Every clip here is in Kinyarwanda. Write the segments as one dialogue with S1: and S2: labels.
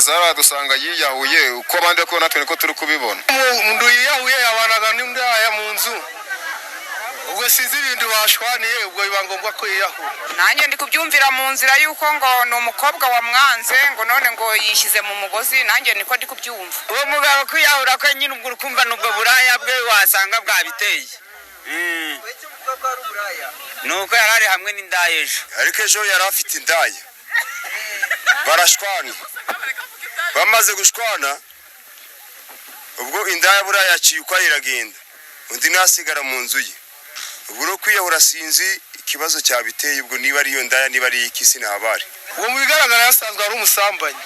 S1: Tugeze hariya dusanga yiyahuye, uko abandi ko natwe niko turi kubibona.
S2: Umuntu yiyahuye yabanaga n'indaya mu nzu, ubwo sinzi ibintu bashwaniye, ubwo biba ngombwa ko yiyahura.
S3: Nanjye ndi kubyumvira mu nzira y'uko ngo ni umukobwa wamwanze, ngo none ngo yishyize mu mugozi. Nanjye niko ndi kubyumva.
S4: Uwo mugabo kwiyahura kwe nyine, ubwo urukumva n'ubwo buraya bwe wasanga bwabiteye. Ni uko yari ari hamwe n'indaya ejo.
S1: Ariko ejo yari afite indaya, barashwana. Bamaze gushwana, ubwo indaya buriya yaciye uko iragenda, undi nasigara mu nzu ye. Ubwo rero kwiyahura sinzi ikibazo cyabiteye, ubwo niba ari iyo ndaya, niba ari iki, sinahabari.
S2: Uwo mu bigaragara yasanzwe ari umusambanyi,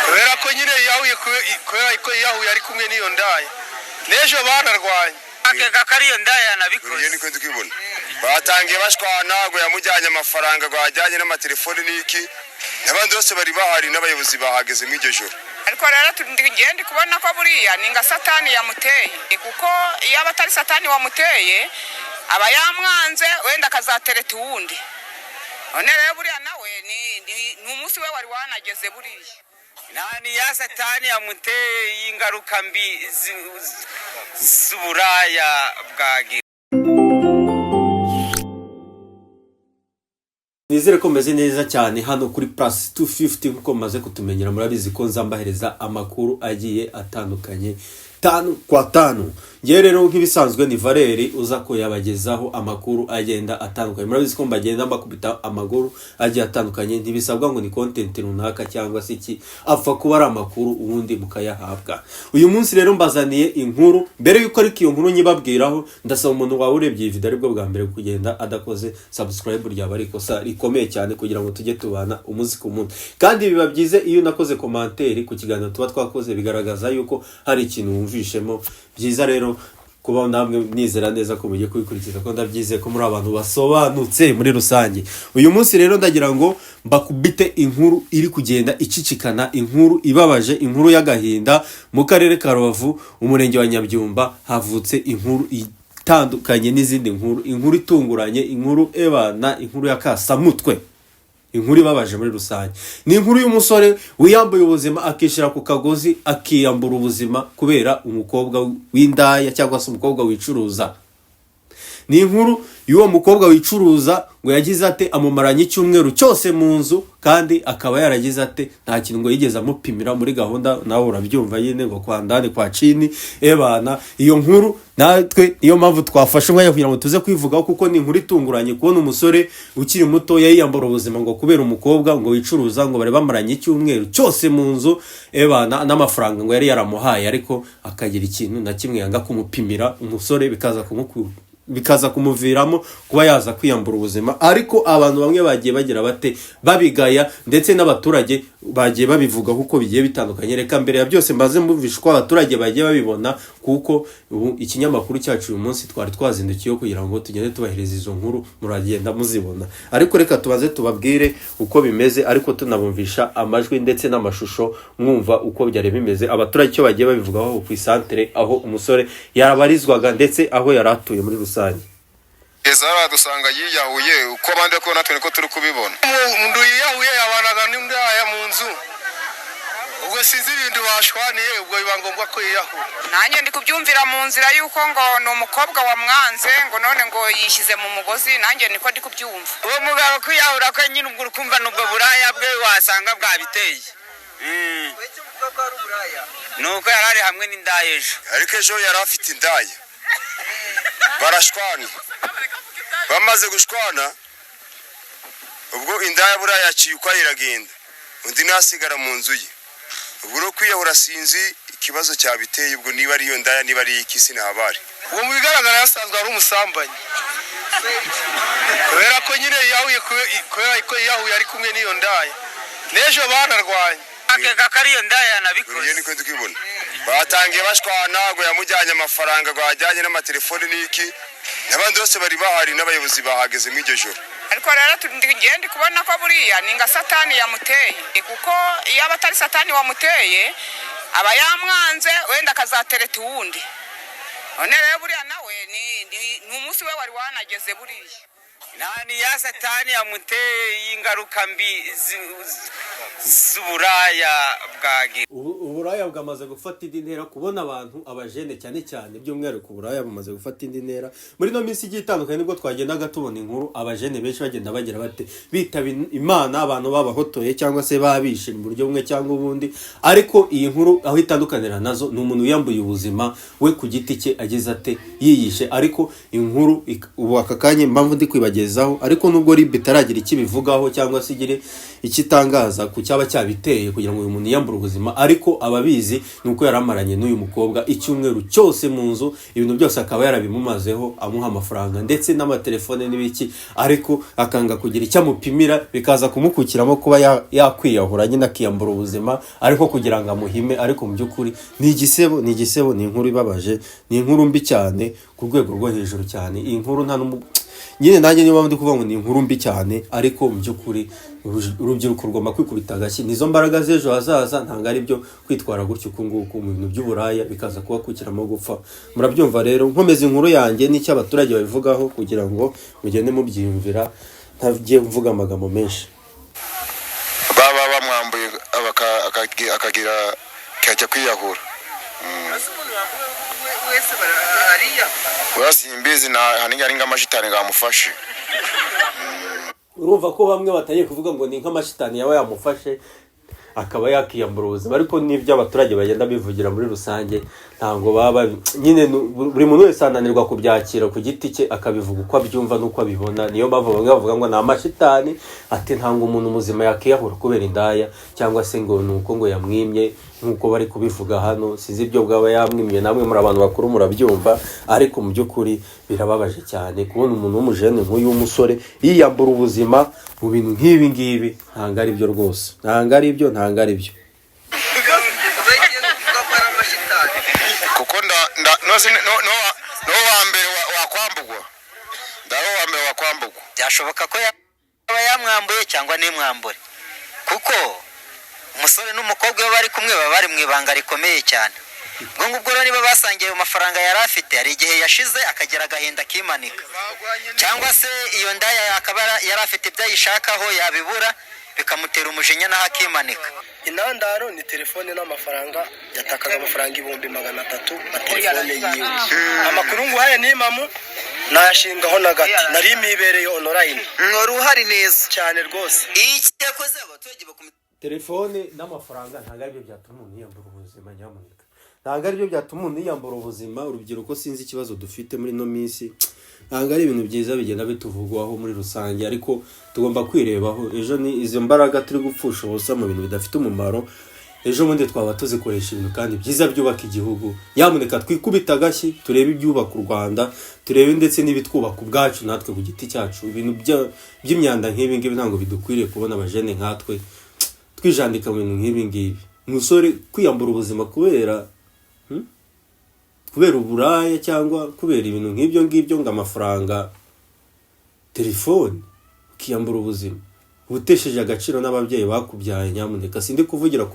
S2: kubera ko nyine yiyahuye, kubera ko yiyahuye ari kumwe n'iyo ndaya, n'ejo banarwanye.
S4: Akeka ko ari iyo ndaya yanabikoze.
S1: Iyo niko ndikubibona. Batangiye bashwana, ngo yamujyanye amafaranga, ngo yajyanye n'amatelefoni n'iki, n'abandi bose bari bahari, n'abayobozi bahageze muri iryo joro.
S3: Ariko rero ngiye ndi kubona ko buriya ni nka Satani yamuteye, kuko iyo aba atari Satani wamuteye aba yamwanze, wenda akazatereta uwundi. None rero buriya nawe ni umunsi we wari wanageze buriya.
S4: Nta, ni ya Satani yamuteye y'ingaruka mbi z'uburaya bwagira.
S5: Nizere ko meze neza cyane hano kuri Plus 250. Nkuko mumaze kutumenyera, murabizi ko nzambahereza amakuru agiye atandukanye tanu kwa tanu. Ngewe rero nk'ibisanzwe ni Valeri uza kuyabagezaho, amakuru agenda atandukanye. Murabizi ko mbagenda mbakubita amakuru agiye atandukanye, ntibisabwa ngo ni content runaka cyangwa se iki, apfa kuba ari amakuru ubundi mukayahabwa. Uyu munsi rero mbazaniye inkuru. Mbere y'uko ariko iyo nkuru nyibabwiraho, ndasaba umuntu wawe urebye iyi video aribwo bwa mbere kugenda adakoze subscribe, ryaba ari ikosa rikomeye cyane, kugira ngo tujye tubana umunsi ku munsi. Kandi biba byiza iyo unakoze commentaire ku kiganiro tuba twakoze, bigaragaza yuko hari ikintu wumvishemo. Byiza rero kuba namwe nizera neza ko mugiye kubikurikiza, ko ndabyizeye ko muri abantu basobanutse muri rusange. Uyu munsi rero ndagira ngo mbakubite inkuru iri kugenda icicikana, inkuru ibabaje, inkuru y'agahinda. Mu karere ka Rubavu, umurenge wa Nyabyumba, havutse inkuru itandukanye n'izindi nkuru, inkuru itunguranye, inkuru ebana, inkuru ya kasamutwe, inkuru ibabaje muri rusange. Ni inkuru y'umusore wiyambuye ubuzima, akishyira ku kagozi, akiyambura ubuzima kubera umukobwa w'indaya cyangwa se umukobwa wicuruza. Ni inkuru y'uwo mukobwa wicuruza, ngo yagize ate, amumaranye icyumweru cyose mu nzu, kandi akaba yaragize ate, nta kintu ngo yigeze amupimira muri gahunda. Nawe urabyumva nyine, ngo kwa ndani kwa chini ebana. Iyo nkuru natwe niyo mpamvu twafashe umwanya kugira ngo tuze kwivugaho, kuko ni inkuru itunguranye kubona umusore ukiri muto yiyambura ubuzima ngo kubera umukobwa ngo wicuruza, ngo bari bamaranye icyumweru cyose mu nzu ebana, n'amafaranga ngo yari yaramuhaye, ariko akagira ikintu na kimwe yanga kumupimira. Umusore bikaza kumuviramo kuba yaza kwiyambura ubuzima. Ariko abantu bamwe bagiye bagira bate, babigaya, ndetse n'abaturage bagiye babivuga kuko bigiye bitandukanye. Reka mbere ya byose mbaze mbumvisha uko abaturage bagiye babibona, kuko ubu ikinyamakuru cyacu uyu munsi twari twazindukiyeho kugira ngo tugende tubahereza izo nkuru, muragenda muzibona. Ariko reka tubaze tubabwire uko bimeze, ariko tunabumvisha amajwi ndetse n'amashusho, mwumva uko byari bimeze, abaturage icyo bagiye babivugaho ku isantere aho umusore yarabarizwaga ndetse aho yari atuye muri rusange.
S1: Tugeze hariya dusanga yiyahuye, uko abandi ko natwe niko turi kubibona.
S2: Umuntu yiyahuye yabanaga n'indaya mu nzu, ubwo sinzi ibintu bashwaniye, ubwo biba ngombwa ko yiyahura.
S3: Nanjye ndi kubyumvira mu nzira y'uko ngo ni umukobwa wamwanze, ngo none ngo yishyize mu mugozi. Nanjye niko ndi kubyumva.
S4: Uwo mugabo kwiyahura kwe nyine, ubwo urukumva n'ubwo buraya bwe wasanga bwabiteye. Ni uko yari ari hamwe n'indaya ejo.
S1: Ariko ejo yari afite indaya, barashwana. Bamaze gushwana, ubwo indaya buriya yaciye uko iragenda, undi nasigara mu nzu ye. Ubwo rero kwiyahura sinzi ikibazo cyabiteye, ubwo niba ari iyo ndaya, niba ari iki, sinahabari.
S2: Uwo mu bigaragara yasanzwe ari umusambanyi, kubera ko nyine yiyahuye, kubera ko yiyahuye ari kumwe n'iyo ndaya, n'ejo banarwanye.
S4: Akeka ko ari iyo ndaya yanabikoze.
S1: Iyo niko ndikubibona. Batangiye bashwana, ngo yamujyanye amafaranga, ngo yajyanye n'amatelefoni n'iki, n'abandi bose bari bahari, n'abayobozi bahageze muri iryo joro.
S3: Ariko rero ngiye ndi kubona ko buriya ni nka Satani yamuteye, kuko iyo aba atari Satani wamuteye aba yamwanze, wenda akazatereta uwundi. None rero buriya nawe ni umunsi we wari wanageze buriya.
S4: Nta, ni ya Satani yamuteye y'ingaruka mbi. z'uburaya bwagira.
S5: Uburaya bwamaze gufata indi ntera, kubona abantu abajene cyane cyane, by'umwihariko uburaya bumaze gufata indi ntera muri ino minsi igiye itandukanye. Nibwo twagendaga tubona inkuru, abajene benshi bagenda bagira bate, bitaba Imana, abantu babahotoye cyangwa se babishe mu buryo bumwe cyangwa ubundi. Ariko iyi nkuru aho itandukanira nazo ni umuntu wiyambuye ubuzima we ku giti cye, agize ate, yiyishe. Ariko inkuru ubu aka kanya impamvu ndi kwibagezaho, ariko nubwo RIB itaragira icyo ibivugaho cyangwa se igire icyo itangaza ku cyaba cyabiteye kugira ngo uyu muntu yiyambure ubuzima, ariko ababizi ni uko yari amaranye n'uyu mukobwa icyumweru cyose mu nzu, ibintu byose akaba yarabimumazeho, amuha amafaranga ndetse n'amatelefone n'ibiki, ariko akanga kugira icyo amupimira, bikaza kumukukiramo kuba yakwiyahura nyine, akiyambura ubuzima, ariko kugira ngo amuhime. Ariko mu by'ukuri ni igisebo, ni igisebo, ni inkuru ibabaje, ni inkuru mbi cyane ku rwego rwo hejuru cyane. Iyi nkuru nta n'umu nyine, nanjye niyo mpamvu ndi kuvuga ngo ni inkuru mbi cyane. Ariko mu by'ukuri urubyiruko rugomba kwikubita agashyi, nizo mbaraga z'ejo hazaza. Ntabwo ari byo kwitwara gutyo uku nguku mu bintu by'uburaya, bikaza kubakukiramo gupfa. Murabyumva rero, nkomeza inkuru yanjye n'icyo abaturage babivugaho kugira ngo mugende mubyiyumvira, ntagiye mvuga amagambo menshi.
S1: Baba bamwambuye akagira akajya kwiyahura.
S6: Wese hariya.
S1: Oya, simbizi, na hanini ari nk'amashitani ngamufashe.
S5: Urumva ko bamwe batangiye kuvuga ngo ni nk'amashitani yaba yamufashe akaba yakiyambura ubuzima, ariko n'ibyo abaturage bagenda bivugira muri rusange ntabwo baba nyine buri muntu wese ananirwa kubyakira ku giti cye, akabivuga uko abyumva n'uko abibona. Niyo mpamvu bamwe bavuga ngo ni amashitani, ati ntabwo umuntu muzima yakiyahura kubera indaya, cyangwa se ngo ni uko ngo yamwimye nk'uko bari kubivuga hano. Sinzi ibyo bwaba yamwimye, namwe muri abantu bakuru murabyumva. Ariko mu by'ukuri birababaje cyane kubona umuntu w'umujene nk'uyu w'umusore yiyambura ubuzima mu bintu nk'ibi ngibi. Ntabwo ari byo rwose, ntabwo ari byo, ntabwo ari byo.
S6: Bagiye kuvuga ko ari amashitani.
S1: Kuko nda nda no no no no wa mbere wakwambugwa, ndaro wa mbere wakwambugwa.
S6: Byashoboka ko yaba yamwambuye cyangwa ntimwambure, kuko umusore n'umukobwa iyo bari kumwe baba bari mu ibanga rikomeye cyane. Ubwo ngubwo rero niba basangiye ayo mafaranga yari afite, hari igihe yashize akagira agahinda akimanika, cyangwa se iyo ndaya akaba yari afite ibyo ayishakaho, yabibura bikamutera umujinya naho akimanika.
S2: Intandaro ni telefone n'amafaranga. Yatakaga amafaranga 300,000 na telefone yiwe. Amakuru nguhaye ni impamo, nayashingaho na gati nari mibereye online.
S6: Mwari uhari neza?
S2: Cyane rwose.
S6: Iki yakoze abaturage bakomeza.
S5: Telefone n'amafaranga ntabwo aribyo byatuma umuntu yiyambura ubuzima, nyamuneka, ntabwo aribyo byatuma umuntu yiyambura ubuzima. Urubyiruko sinzi ikibazo dufite muri ino minsi, ntabwo ari ibintu byiza bigenda bituvugwaho muri rusange, ariko tugomba kwirebaho. Ejo ni izo mbaraga turi gupfusha ubusa mu bintu bidafite umumaro, ejo bundi twaba tuzikoresha ibintu kandi byiza byubaka igihugu. Nyamuneka twikubite agashyi, turebe ibyubaka u Rwanda, turebe ndetse n'ibitwubaka ubwacu natwe ku giti cyacu. Ibintu by'imyanda nk'ibi ngibi ntabwo bidukwiriye, kubona abajene nkatwe twijandika mu bintu nk'ibi ngibi. Umusore kwiyambura ubuzima kubera kubera uburaya cyangwa kubera ibintu nk'ibyo ngibyo, ngo amafaranga, telefone, ukiyambura ubuzima, uba utesheje agaciro n'ababyeyi bakubyaye. Nyamuneka, sindi kuvugira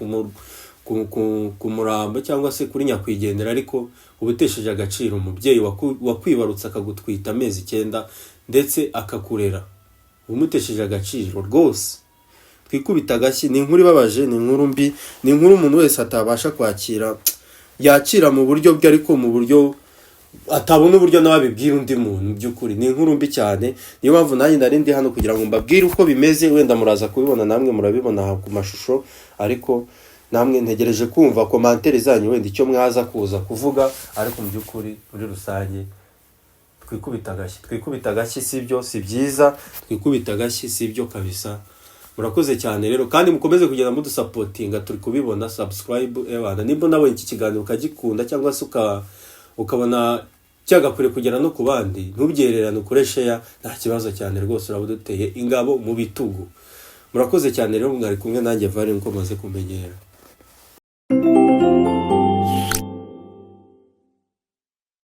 S5: ku murambo cyangwa se kuri nyakwigendera, ariko uba utesheje agaciro umubyeyi wakwibarutse, akagutwita amezi 9 ndetse akakurera, uba umutesheje agaciro rwose. Twikubita agashyi. Ni inkuru ibabaje, ni inkuru mbi, ni inkuru umuntu wese atabasha kwakira, yakira mu buryo bwe ariko mu buryo atabona uburyo nawe abibwira undi muntu. Mu by'ukuri ni inkuru mbi cyane. Niyo mpamvu nanjye nari ndi hano kugira ngo mbabwire uko bimeze. Wenda muraza kubibona, namwe murabibona aha ku mashusho, ariko namwe ntegereje kumva commentaire zanyu, wenda icyo mwaza kuza kuvuga. Ariko mu by'ukuri muri rusange twikubita agashyi, twikubita agashyi, si byo, si byiza. Twikubita agashyi, si byo kabisa. Murakoze cyane rero, kandi mukomeze kugenda mudusupportinga, turi kubibona. Subscribe ebana, nimba unabonye iki kiganiro ukagikunda cyangwa se ukabona cyagakwiriye kugera no ku bandi, ntubyererane, ukore share, nta kibazo cyane rwose, uraba uduteye ingabo mu bitugu. Murakoze cyane rero, mwari kumwe nanjye Vare nkuko maze kumenyera.